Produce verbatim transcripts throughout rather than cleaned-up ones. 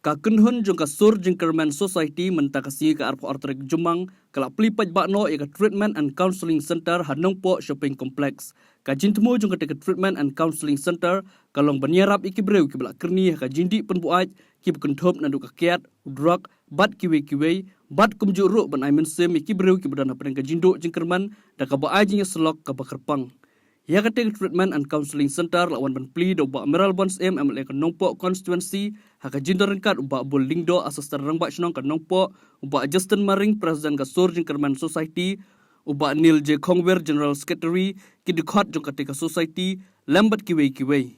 Ka kynhun jong ka Sur Jingkyrmen Society mynta ka sngi ka arphew ar tarik Jymmang ka la plie paidbah noh ïa ka Treatment and Counselling Center ha Nongpoh Shopping Complex. Ka jingthmu jong kata ka Treatment and Counselling Center ka long ban ïarap ïa ki briew kiba la kyrni ha ka jingdih pynbuaid kiba kynthup naduh ka kiad, u drug bad kiwei kiwei, bad kumjuh ruh ban ai mynsiem ïa ki briew kiba don hapdeng ka jingduh jingkyrmen da kaba ai jingïasyllok kaba kyrpang. Ïa kata ka Treatment and Counselling Center la wan ban plie da u Bah Mayralborn Syiem, M L A ka Nongpoh Constituency, ha ka jingdon ryngkat u Bah Bull Lyngdoh, Assistant Rangbah Shnong ka Nongpoh, u Bah Justin Maring, President ka Sur Jingkyrmen Society, u Bah Neil J Khongwir, General Secretary, ki dkhot jong kata ka society, lem bad kiwei kiwei.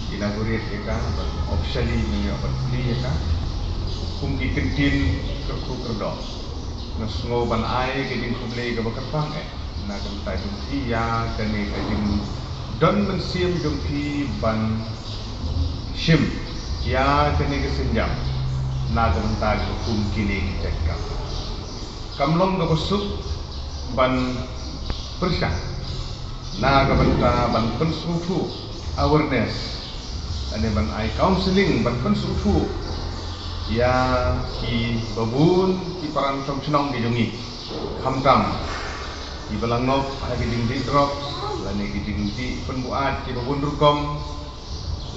Inaugurate ïa ka, ban officially mynta ban plie ïa ka kum ki kyntien kyrkhu kyrdoh. Nga sngew ban ai ka jingkhublei kaba kyrpang eh na ka bynta jong phi ïa kane ka jingdon mynsiem jong phi ban shim ïa kane ka sienjam na ka bynta jong kum kine ki jait kam. Kam long kaba suk ban pyrshang na ka bynta ban pynsngewthuh, awareness, lane ban ai counselling, ban pynsngewthuh ïa kiba bun ki para nongshong shnong ki jong ngi, khamtam kiba la ngop ha ki jingdih drugs lane ki jingdih pynbuaid kiba bun rukom,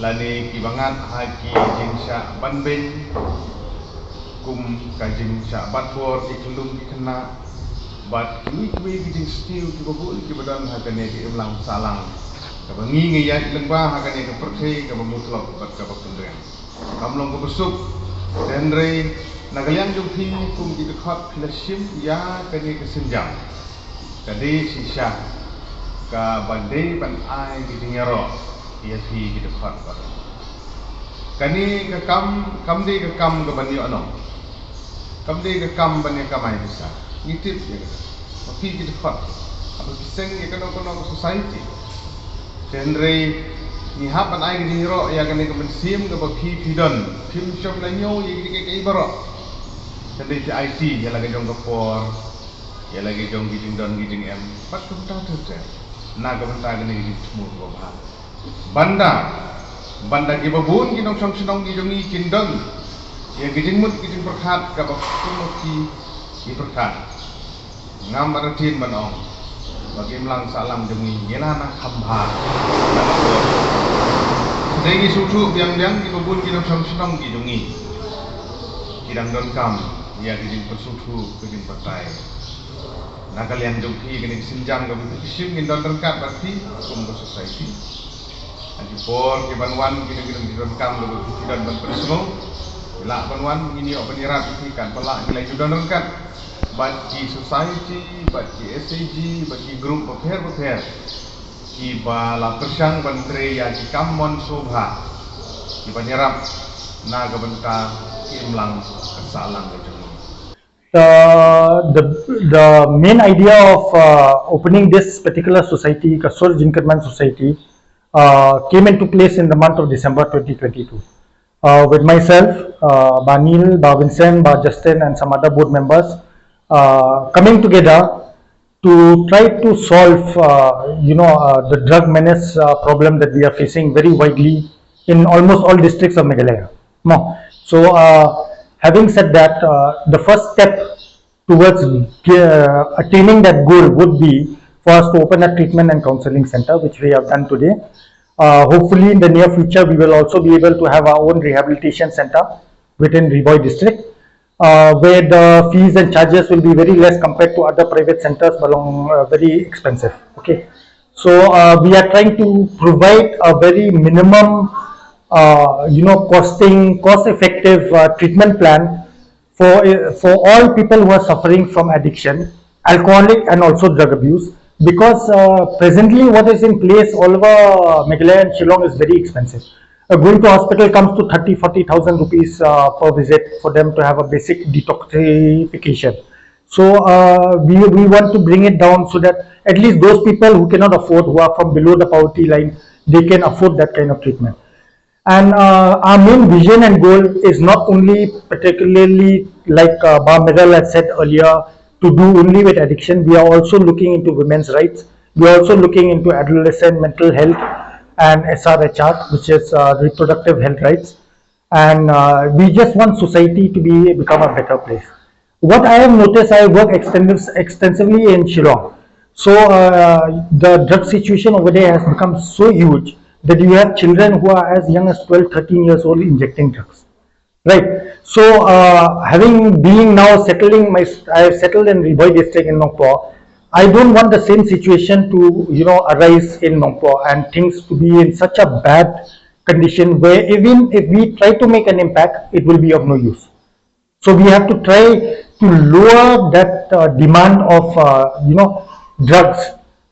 lane kiba ngat ha ki jingshah ban beiñ, kum ka jingshah bat bor, ki khyllung ki khynnah, bad kiwei kiwei ki jingsniew kiba bun kiba don ha kane ka imlang sahlang kaba ngi ngi ïaid lyngba ha kane ka pyrthei kaba mutlop bad kaba kynriang. Kam long kaba suk, hynrei na ka liang jong phi kum ki dkhot phi la shim ïa kane ka sienjam. Ka dei shisha kaba dei ban ai ki jingïaroh ïa phi ki dkhot bad kane ka kam, kam dei ka kam ka ban ïoh nong, kam dei ka kam ban ïa kamai pisa. Ngi tip ïa kata. Ba phi ki dkhot, haba phi seng ïa kano kano ka society, hynrei ngi hap ban ai ki jingïaroh ïa kane ka mynsiem kaba phi phi don. Phim shym la ñiew ïa ki jingkyrkhu baroh. Hynrei phi aiti ïa la ka jong ka por, ïa la ki jong ki jingdon ki jingem bad kumta ter ter na ka bynta kane ka jingthmu kaba bha. Ban da, ban da kiba bun ki nongshong shnong ki jong ngi kin don ïa ki jingmut ki jingpyrkhat kaba kum ki, ki pyrkhat. Ngam artatien ban ong ba ki imlang sahlang jong ngi ngi la nang kham bha. Dei ngi sngewthuh biang biang kiba bun ki nongshong shnong ki jong ngi ki dang donkam ïa ki jingpynsngewthuh, ki jingbatai. Na ka liang jong phi kane ka sienjam kaba phi shim ngin don ryngkat bad phi kum ka society. Ha ki por ki ban wan kine ki donkam kaba phi don ban pynsngew, ki lah ban wan, ngin ïoh ban ïarap ïa phi, katba lah ngi la ju don ryngkat bad ki society, bad ki S H G, bad ki group bapher bapher kiba la pyrshang ban trei ïa ki kam mon sngewbha kiban ïarap na ka bynta ki imlang ka sahlang ka jong ngi. Uh, the, the main idea of uh, opening this particular society, Kasur Jinkerman Society, uh, came into place in the month of December twenty twenty-two. Uh, with myself, uh, Ba Neil, Ba Vincent, Ba Justin, and some other board members uh, coming together to try to solve, uh, you know, uh, the drug menace uh, problem that we are facing very widely in almost all districts of Meghalaya. No. So, uh, having said that, uh, the first step towards uh, attaining that goal would be for us to open a treatment and counseling center, which we have done today. Uh, hopefully, in the near future, we will also be able to have our own rehabilitation center within Ri Bhoi district, uh, where the fees and charges will be very less compared to other private centers, ba long uh, very expensive. Okay, so uh, we are trying to provide a very minimum, uh, you know, costing, cost-effective uh, treatment plan for uh, for all people who are suffering from addiction, alcoholic and also drug abuse. Because uh, presently, what is in place all over Meghalaya and Shillong is very expensive. Uh, going to hospital comes to thirty, forty thousand rupees uh, per visit for them to have a basic detoxification. So uh, we, we want to bring it down so that at least those people who cannot afford, who are from below the poverty line, they can afford that kind of treatment. And uh, our main vision and goal is not only particularly like uh, Ba Miral had said earlier, to do only with addiction. We are also looking into women's rights. We are also looking into adolescent mental health and S R H R, which is uh, reproductive health rights. And uh, we just want society to be become a better place. What I have noticed, I work extens- extensively in Shillong. So uh, the drug situation over there has become so huge that you have children who are as young as twelve, thirteen years old injecting drugs. Right. So uh, having being now settling my, I have settled in Ri Bhoi district in Nongpoh. I don't want the same situation to you know arise in Nongpoh and things to be in such a bad condition where even if we try to make an impact, it will be of no use. So we have to try to lower that uh, demand of uh, you know drugs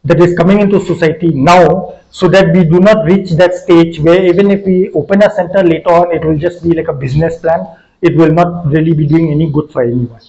that is coming into society now, so that we do not reach that stage where even if we open a center later on, it will just be like a business plan. It will not really be doing any good for anyone.